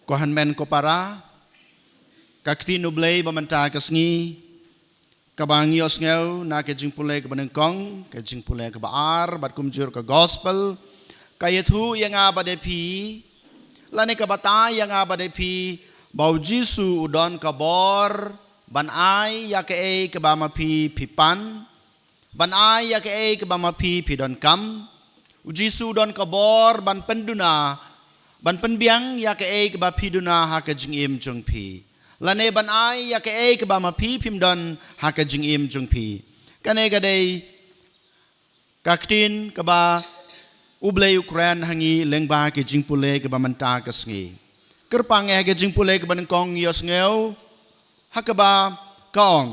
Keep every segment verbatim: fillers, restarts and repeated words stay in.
Ko hynmen ko para, ka ktien U Blei ba mynta ka sngi, kaba ngi ïohsngew na ka jingpule kaba nyngkong, ka jingpule kaba ar, bad kumjuh ka gospel, ka ïathuh ïa nga bad ïa phi, lane ka batai ïa nga bad ïa phi, ba U Jisu u don ka bor ban ai ïa kaei kaba ma phi phi pan, ban ai ïa kaei kaba ma phi phi donkam. U Jisu u don ka bor ban pynduna, ban pynbiang ïa kaei kaba phi duna ha ka jingim jong phi, lane ban ai ïa kaei kaba ma phi phim don ha ka jingim jong phi. Kane ka dei ka ktien kaba U Blei u kren ha ngi lyngba ka jingpule kaba mynta ka sngi. Kyrpang ïa ka jingpule kaba nyngkong ïohsngew ha kaba ka ong: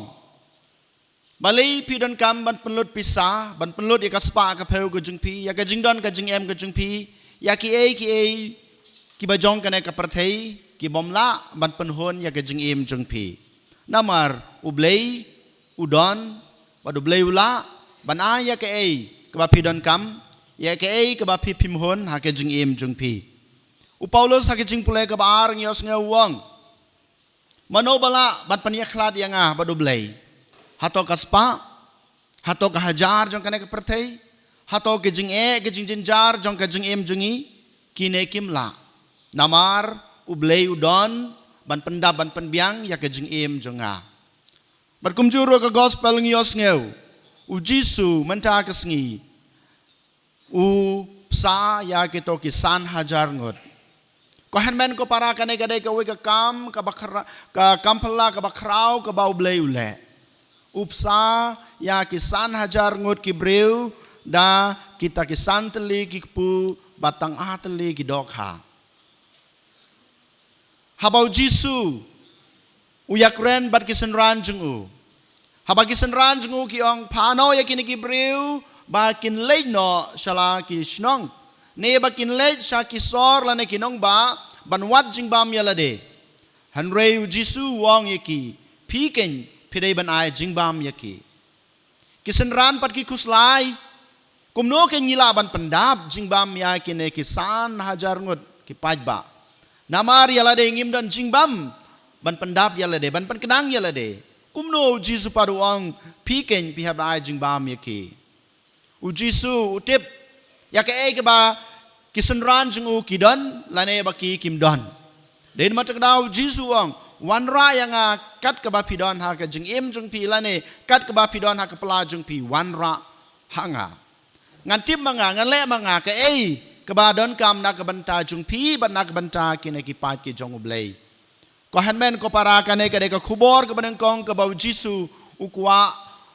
Balei phi donkam ban pynlut pisa, ban pynlut ïa ka spah ka phew ka jong phi, ïa ka jingdon ka jingem ka jong phi, ïa kiei kiei kiba jong kane ka pyrthei, ki bym lah ban pynhun ïa ka jingim jong phi? Namar U Blei u don, bad U Blei u lah ban ai ïa kaei kaba phi donkam, ïa kaei kaba phi phim hun ha ka jingim jong phi. U Paulus ha ka jingpule kaba ar ngi ïohsngew u ong: Mano ba lah ban pynïakhlad ïa nga bad U Blei? Hato ka spah? Hato ka hajar jong kane ka pyrthei? Hato ka jingeh, ka jingjynjar jong ka jingim jong ngi? Kine kim lah. Namar U Blei u don ban pyndap, ban pynbiang ïa ka jingim jong nga. Bad kumjuh ruh ka gospel ngi ïohsngew, U Jisu mynta ka sngi u psa ïa kito ki san hajar ngut. Ko hynmen ko para, kane ka dei kawei ka kam kaba khra-, ka kam phylla kaba khraw kaba U Blei u leh. U psa ïa ki san hajar ngut ki briew da kita ki san tylli ki kpu bad tang ar tylli ki dohkha. Haba U Jisu u ïakren bad ki synran jong u, haba ki synran jong u ki ong: Phah noh ïa kine ki briew ba kin leit noh sha la ki shnong, ne ba kin leit sha ki sor lane ki nongbah ban wad jingbam ïa lade. Hynrei U Jisu u ong ïa ki: Phi keiñ phi dei ban ai jingbam ïa ki. Ki synran pat ki khuslai: Kumno keiñ ngi lah ban pyndap jingbam ïa kine ki san hajar ngut ki paidbah? Namar ïa lade ngim don jingbam ban pyndap ïa lade, ban pynknang ïa lade. Kumno U Jisu pat u ong: Phi keiñ phi hap ai jingbam ïa ki? U Jisu u tip ïa kaei kaba ki synran jong u ki don lane ba ki kim don. Dei na kata ka daw U Jisu u ong: Wanrah ïa nga kat kaba phi don ha ka jingim jong phi, lane kat kaba phi don ha ka pla jong phi, wanrah ha nga. Ngan tip ma nga, ngan leh ma nga kaei kaba donkam na ka bynta jong phi bad na ka bynta kine ki paid ki jong U Blei. Ko hynmen ko para, kane ka dei ka khubor kaba nyngkong kaba U Jisu u kwah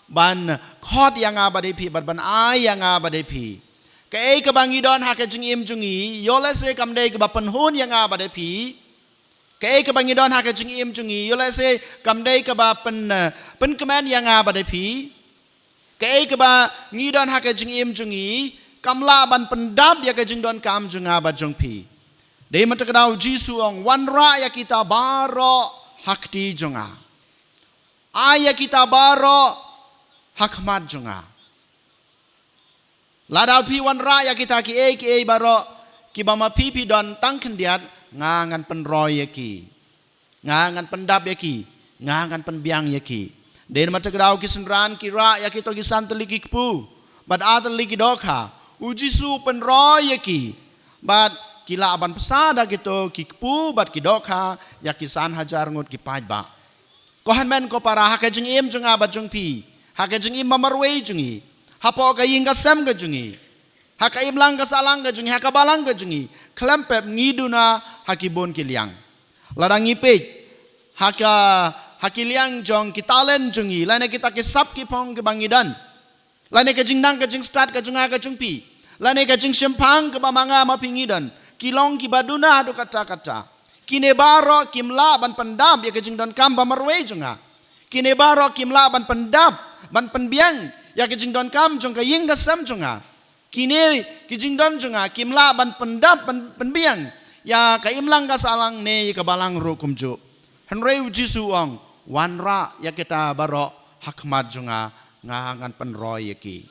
ban khot ïa nga bad ïa phi, bad ban ai ïa nga bad ïa phi. Kaei kaba ngi don ha ka jingim jong ngi, ïoh lehse kam dei kaba pynhun ïa nga bad ïa phi. Kaei kaba ngi don ha ka jingim jong ngi, ïoh lehse kam dei kaba pyn, eh, pynkmen ïa nga bad ïa phi. Kaei kaba ngi don ha ka jingim jong ngi, kam lah ban pyndap ïa ka jingdonkam jong nga bad jong phi. Dei na kata ka daw U Jisu u ong: Wanrah ïa kita baroh ha kti jong nga. Ai ïa kita baroh ha khmat jong nga. Lada phi wanrah ïa kita kiei kiei baroh kiba ma phi phi don tang khyndiat, nga ngan pynroi ïa ki. Nga ngan pyndap ïa ki, nga ngan pynbiang ïa ki. Dei na kata ka daw ki synran ki rah ïa kito ki san tylli ki kpu bad ar tylli ki dohkha. U Jisu u pynroi ïa ki, bad ki lah ban pynsa da kito ki kpu bad ki dohkha ïa ki san hajar ngut ki paidbah. Ko hynmen ko para, ha ka jingim jong nga bad jong phi, ha ka jingim ba marwei jong ngi, hapoh ka ïing ka sem ka jong ngi, ha ka imlang ka sahlang ka jong ngi, ha ka balang ka jong ngi, khlem pep ngi duna ha ki bun ki liang. Lada ngi peit ha ka, ha ki liang jong ki talent jong ngi, lane kita ki sap ki phong kiba ngi don, lane ka jingnang ka jingstad ka jong nga ka jong phi, lane ka jingshemphang kaba ma nga ma phi ngi don, ki long kiba duna haduh katta katta. Kine baroh kim lah ban pyndap ïa ka jingdonkam ba marwei jong nga. Kine baroh kim lah ban pyndap, ban pynbiang ïa ka jingdonkam jong ka ïing ka sem jong nga. Kine ki jingdon jong nga kim lah ban pyndap, ban pynbiang ïa ka imlang ka sahlang ne ïa ka balang ruh kumjuh. Hynrei U Jisu u ong: Wanrah ïa kita baroh ha khmat jong nga, nga ngan pynroi ïa ki.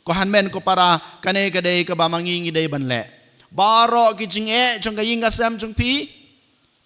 Ko hynmen ko para, kane ka dei kaba ma ngi ngi dei ban leh. Baroh ki jingeh jong ka ïing ka sem jong phi,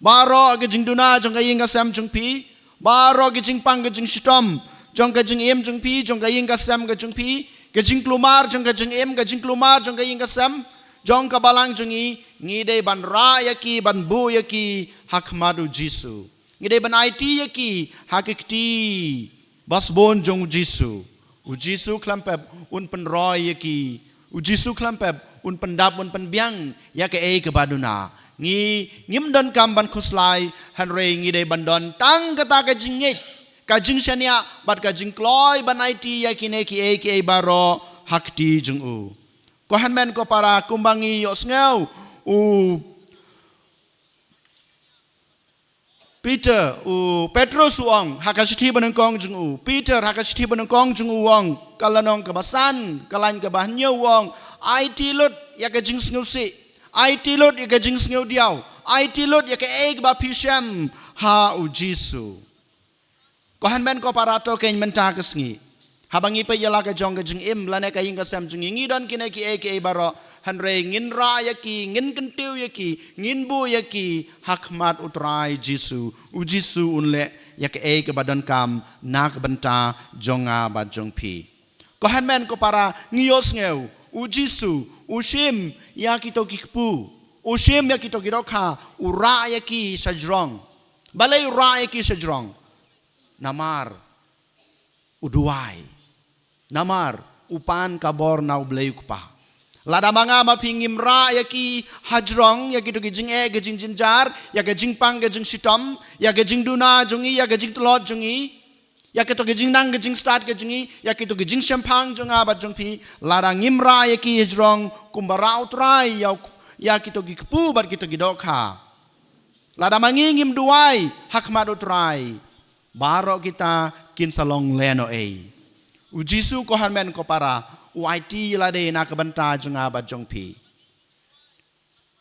Baroh ka jingduna jong ka ïing ka sem jong phi, baroh ka jingpang ka jingshitom jong ka jingim jong phi, jong ka ïing ka sem ka jong phi, ka jingkulmar jong ka jingim, ka jingkulmar jong ka ïing ka sem jong ka balang jong ngi, ngi dei ban rah ïa ki, ban buh ïa ki ha khmat u Jisu. Ngi dei ban aiti ïa ki ha ka kti ba sbun jong u Jisu. U Jisu khlem pep un pynroi ïa ki. U Jisu khlem pep un pyndap, un pynbiang ïa kaei kaba duna. Ngi ngim donkam ban khuslai, hynrei ngi dei ban don tang kata ka jingngeit, ka jingshaniah bad ka jingkloi ban aiti ïa kine kiei kiei baroh ha kti jong u. Ko hynmen ko para, kumba ngi ïohsngew, u Peter, u Petrus u ong ha ka shithi banyngkong jong u. Peter ha ka shithi banyngkong jong u u ong, ka lynnong kaba san, ka lain kaba hynñiew u ong, aiti lut ïa ka jingsngewsih, aiti lut ïa ka jingsngewdiaw, aiti lut ïa kaei kaba phi shem ha u Jisu. Ko hynmen ko para, to kein mynta ka sngi, haba ngi peit ïa la ka jong ka jingim lane ka ïing ka sem jong ngi, ngi don kine kiei kiei baroh, hynrei ngin rah ïa ki, ngin kyntiew ïa ki, ngin buh ïa ki ha khmat u Trai Jisu. U Jisu un leh ïa kaei kaba donkam na ka bynta jong nga bad jong phi. Ko hynmen ko para, ngi ïohsngew, u Jisu u shim ïa kito ki kpu, u shim ïa kito ki dohkha, u rah ïa ki shajrong. Balei u rah ïa ki shajrong? Namar u duwai. Namar u pan ka bor na u Blei u Kpa. Lada ma nga ma phi ngim rah ïa ki hajrong, ïa kito ki jingeh, ki jingjynjar, ïa ka jingpang ka jingshitom, ïa ka jingduna jong ngi, ïa ka jingtlot jong ngi, ïa kito ki jingnang ka jingstad ka jong ngi, ïa kito ki jingshemphang jong nga bad jong phi, lada ngim rah ïa ki hajrong kumba rah u Trai ïa u, ïa kito ki kpu bad kito ki dohkha. Lada ma ngi ngim duwai ha khmat u Trai, baroh kita kin sa long lehnohei. U Jisu, ko hynmen ko para, u aiti ïa lade na ka bynta jong nga bad jong phi.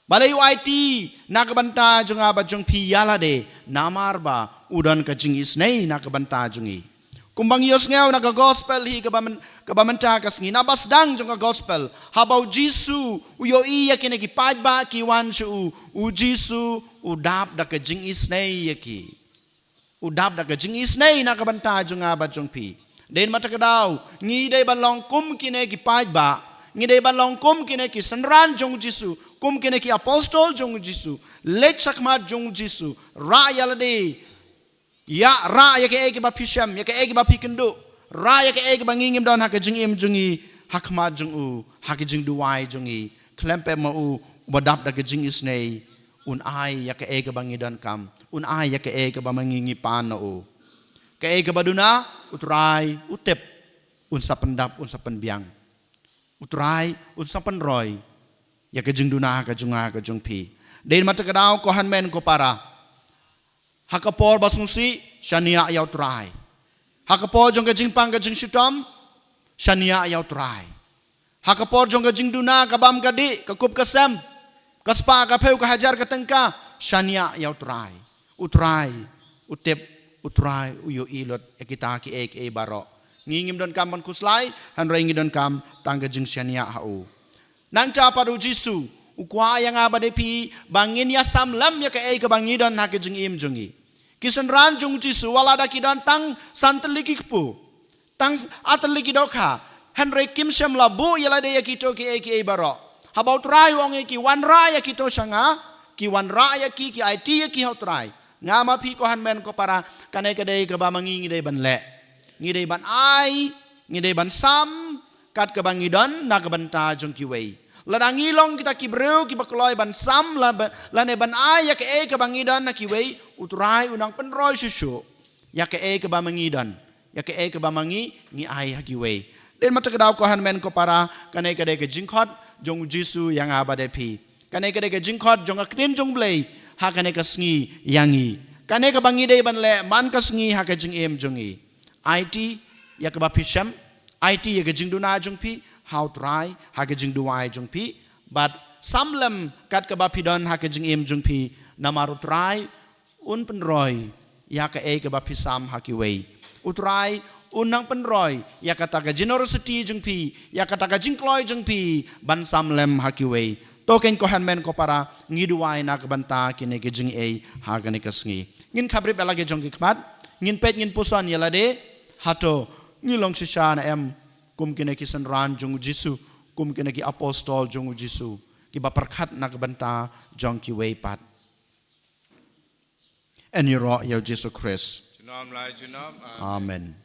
Balei u aiti na ka bynta jong nga bad jong phi ïa lade? Namar ba u don ka jingisynei na ka bynta jong ngi. Kumba ngi ïohsngew na ka gospel hi kaba myn-, kaba mynta ka sngi, naba sdang jong ka gospel, haba u Jisu u ïohi ïa kine ki paidbah ki wan sha u, u Jisu u dap da ka jingisynei ïa ki. U dap da ka jingisynei na ka bynta jong nga bad jong phi. Dei namar kata ka daw ngi dei ban long kum kine ki paidbah, ngi dei ban long kum kine ki synran jong u Jisu, kum kine ki apostol jong u Jisu. Leit sha khmat jong u Jisu, rah ïa lade, ïa, rah ïa kaei kaba phi shem, ïa kaei kaba phi kynduh, rah ïa kaei kaba ngi ngim don ha ka jingim jong ngi ha khmat jong u, ha ka jingduwai jong ngi. Khlem pep ma u, uba dap da ka jingisynei, un ai ïa kaei kaba ngi donkam, un ai ïa kaei kaba ma ngi ngi pan na u. Kaei kaba duna, u Trai u tip, un sa pyndap, un sa pynbiang. U Trai un sa pynroi ïa ka jingduna ka jong nga ka jong phi. Dei namar kata ka daw, ko hynmen ko para, ha ka por ba sngewsih, shaniah ïa u Trai. Ha ka por jong ka jingpang ka jingshitom, shaniah ïa u Trai. Ha ka por jong ka jingduna, ka bam ka dih, ka kup ka sem, ka spah ka phew, ka hajar ka tyngka, shaniah ïa u Trai. U Trai u tip, u Trai u ïohi lut ïa kita kiei kiei baroh. Ngi ngim donkam ban khuslai, hynrei ngi donkam tang ka jingshaniah ha u. Nangta pat u Jisu u kwah ïa nga bad ïa phi ba ngin ïasam lem ïa kaei kaba ngi don ha ka jingim jong ngi. Ki synran jong u Jisu, wat la da ki don tang san tylli ki kpu, tang ar tylli ki dohkha, hynrei kim shym la buh ïa lade ïa kito kiei kiei baroh. Haba u Trai u ong ïa ki, wanrah ïa kito sha nga, ki wanrah ïa ki, ki aiti ïa ki ha u Trai. Nga ma phi, ko hynmen ko para, kane ka dei kaba ma ngi ngi dei ban leh. Ngi dei ban ai, ngi dei ban sam kat kaba ngi don na ka bynta jong kiwei. Lada ngi long kita ki briew kiba kloi ban sam la ba, lane ban ai ïa kaei kaba ngi don na kiwei, u Trai u nang pynroi shuh shuh ïa kaei kaba ma ngi don, ïa kaei kaba ma ngi ngi ai ha kiwei. Dei namar kata ka daw, ko hynmen ko para, kane ka dei ka jingkhot jong u Jisu ïa nga bad ïa phi. Kane ka dei ka jingkhot jong ka ktien jong u Blei ha kane ka sngi ïa ngi. Kane kaba ngi dei ban leh man ka sngi ha ka jingim jong ngi. Aiti ïa kaba phi shem, aiti ïa ka jingduna jong phi ha u Trai ha ka jingduwai jong phi, bad sam lem kat kaba phi don ha ka jingim jong phi, namar u Trai un pynroi ïa kaei kaba phi sam ha kiwei. U Trai un nang pynroi ïa kata ka generosity jong phi, ïa kata ka jingkloi jong phi ban sam lem ha kiwei. To keiñ ko hynmen ko para, ngi duwai na ka bynta kine ki jingaiei ha kane ka sngi. Ngin khapbrip ïa la ki jong ki khmat, ngin peit ngin puson ïa lade, hato ngi long shisha ne em kum kine ki synran jong u Jisu, kum kine ki apostol jong u Jisu, kiba pyrkhat na ka bynta jong kiwei pat. Yn ïaroh ïa u Jisu Khrist. Junom lai junom. Amen. Amen.